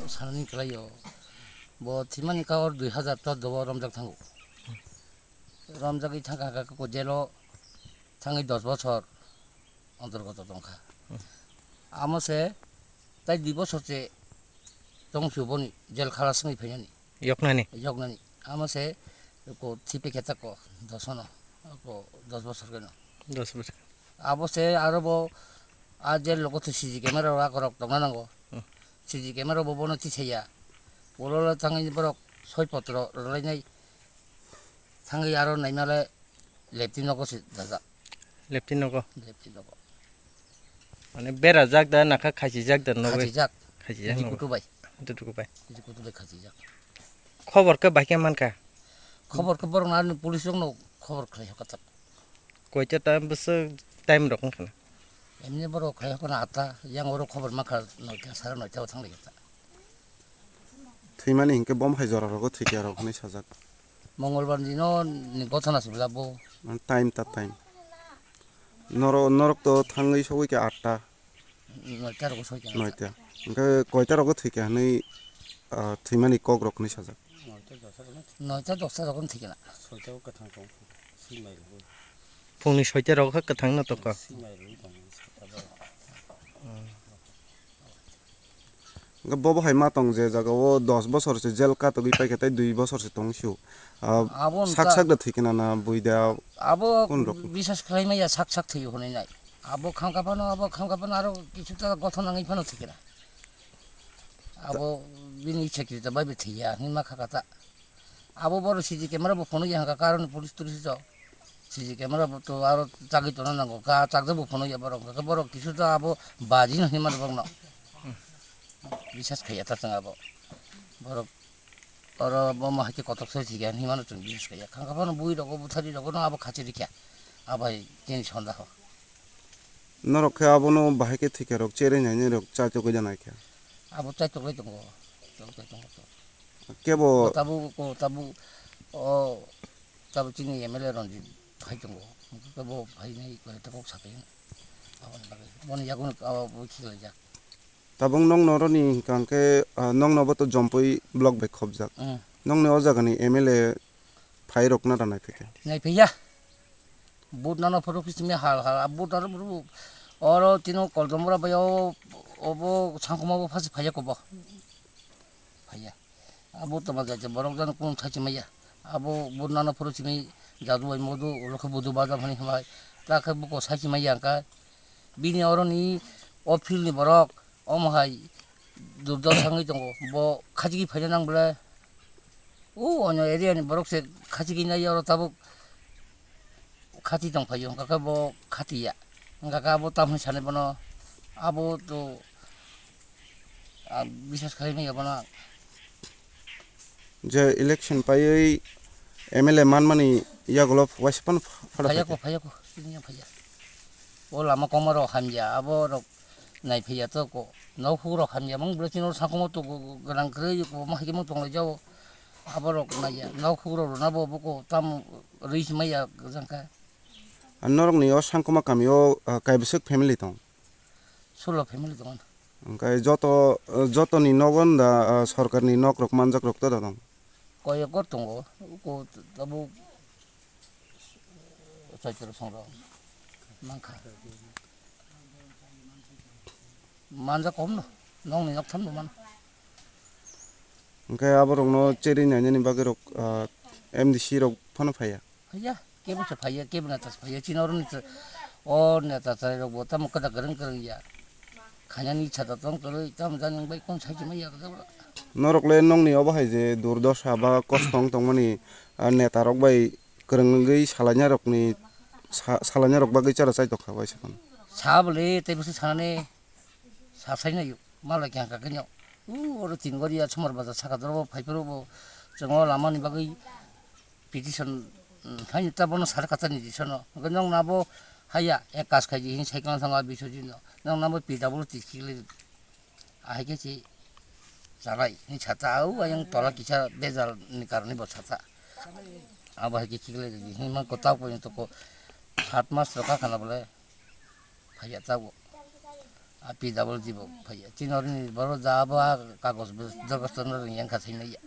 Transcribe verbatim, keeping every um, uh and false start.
Sanani kwlaio. Bo thwimani kagor dui hazar chordo o romjak thango. Romjagwi thangkha kha ko jelo thangwi dos bochor ontorgoto tongkha. Amo se tai dui bochor se tongphio boni jel khalas wngwi phainani. Yoknani. Yoknani. Amo se ko thipikhe ta ko dosono, ko dos bochor keno. Dos bochor. Abo se aro bo a jel logo to C C camera rok akorok tongna nango. Hmm. C C camera bo bono tisaya. Ulo thangwi borok soi potro rwlainai. Thangwi aro naimale lepti nogo se dajak. Lepti nogo? Lepti nogo. Mane berajak da nakha khachijak da nogo? Khachijak. Khachijak nogo. Kutu bai. Kutu bai. Kutu bai khachijak. Khobor khe bai khe mankha? Khobor khe borok na police rokno khobor khlai hokatak. Koita time bwswk time rok wngkha na? Emni borok khlai hokhna atta, yang oro khobor mankha noita, sara noita o thanglaikha. Thwimani hinkhe bom hai jora rogo thwikya rok hinwi sajak. Mongolbar dino ni gothana se bwla bo. Time ta time. Noro-, norok to thangwi sogwi kha atta. Noita rogo soi kha. Noita. Hinkhe koita rogo thwikha hinwi, ah, thwimani kok rok hinwi sajak. Noita dosta rogo thwikha na. Soita o kwthang tong. Phungni soita rogo khe kwthang no tongkha. Hwnkhe bobo hai ma tong je jaga o dos bosor se jel katogwi paikha tei dui bosor se tong sio. Ah, abo sak wngkha sak da thwikha na, na bui da? Abo kon rok bisas khlai maya sak sak thwio hwnwi nai. Abo khamkha phano, abo khamkha phano aro kisu ta gothon nangwi phano thwikha na. Abo bini ichha kiri ta bai bai thwiya hinwi ma kha kha ta. Abo borok C C camera bo phunukya hwnkha, karon police tulice rok C C camera bo to aro chagwi tongna nango, ka chakjak bo phunukya borok, hwnkhe borok kisu to abo baji no hinmano borokno. Bisas khaiya ta chwng abo. Borok oro bomo hai khe kotok soi thikya hinmano chwng bisas khaiya. Khangkha phano bui rogo, buthari rogo no abo khachi rikya. Abo hai chini sonda ho. Norok khe abono bahai khe thwikya rok cherwi nainai rok chaitok wngya naikha. Abo chaitok lai tongo. Chaitok lai tongo to. Kebo. O tabuk, o tabuk, o tabuk chini M L A Ranjit phai tongo. Kebo phai nai koi ta kok sakai. Aboni bagwi. Boni yago abo bo khilaijak. Tabuk nokno roni hwnkha hwnkhe, ah, nokno bo to Jompui block bai khobjak. Mm. Nokni o jagani M L A phai rokna da naiphikha? Naiphikya. Vote nana phuru kisimi hal hal. A vote nana phuru oro tino Koldomora bai o, obo Sangkoma bo phasi phaiya kobo. Phaiya. Abo toma jaja borok jani kunu sachi maya. Abo bo nana phuru simi jadu bai modu, ulo khe budu baja phani hwnbai. Ta khe buko sachi maya hwnkha. Bini oroni o field ni borok omo hai durdosa wngwi tongo. Bo khachigwi phaina nang bwle. O onyo area ni borok se khachigwi nai oro tabuk. Khati tong phaio, hwnkha khe bo khatiya. Hwnkha khe abo tamo hwnwi sanai bono, abo to, ah, bisas khlai manya bono. Je election paiwi M L A manmani yagulo waisa phano phada phaiya ko, phaiya ko, phaiya ko, chini ya phaiya. O lama koma rok hamya, abo rok nai phaiya to ko. Nok hugrok hamya, mung bwlai chini o sakhongo to gwnang kwrwi, ko ma hai khe mung tonglai jao. Abo rok naiya, nok hugrok rwna bo, bo ko tamo rwi se manya kwchang khe. Norokni o Sangkoma kami o, ah, kaibwswk family tong? Solo family tong. Hwnkhe joto, ah, jotoni nogo da, ah, sorkarni nok rok manjak rok to da tong? Koyok tongo, uko tabuk chaitoro songrok mankha. Manjak kom no, nokni nok tham bo mano. Hwnkhe aborokno cherwi nainani bagwi rok, ah, M D C rok phano phaiya? Phaiya, kebo se phaiya, kebo neta se phaiya, chini oro neta, o neta chwrai rok bo tamo kwda kwrwng kwrwng ya. Khainani ichha da tong kwrwi, tamo jani wng bai kon sai chumai ya kwchak. Norok le nokni obo hai je durdosa ba kosto wng tongmani, ah, neta rok bai kwrwng wngwi salainai rokni sa-, salainai rok bagwi chara chai tongkha bai se phano. Sa bwle tei bwswk sanani sa sai naio. Malai khe hangka khe nw, u, oro tin gori ya Somar Bazar saka doro bo phai phuru bo chwng o lama ni bagwi petition, um, haino ta bono sar kachar ni jisano. Hwnkhe nwng na bo haya, ek kaj khai di, hini sai kwlwng thango a Biswajit no. Nwng na bo P W twi khiklai di. Ahai khe se Talai ni sata au ayang tola kisa bejal ni karoni bo sata. Abo hai kichik le di hin man kota ko to ko sat mas roka kana bole phaya ta bo. A P W G bo phaya. Chin or ni boro ja ba kagos bo dorkhasto no yang kha sai ya.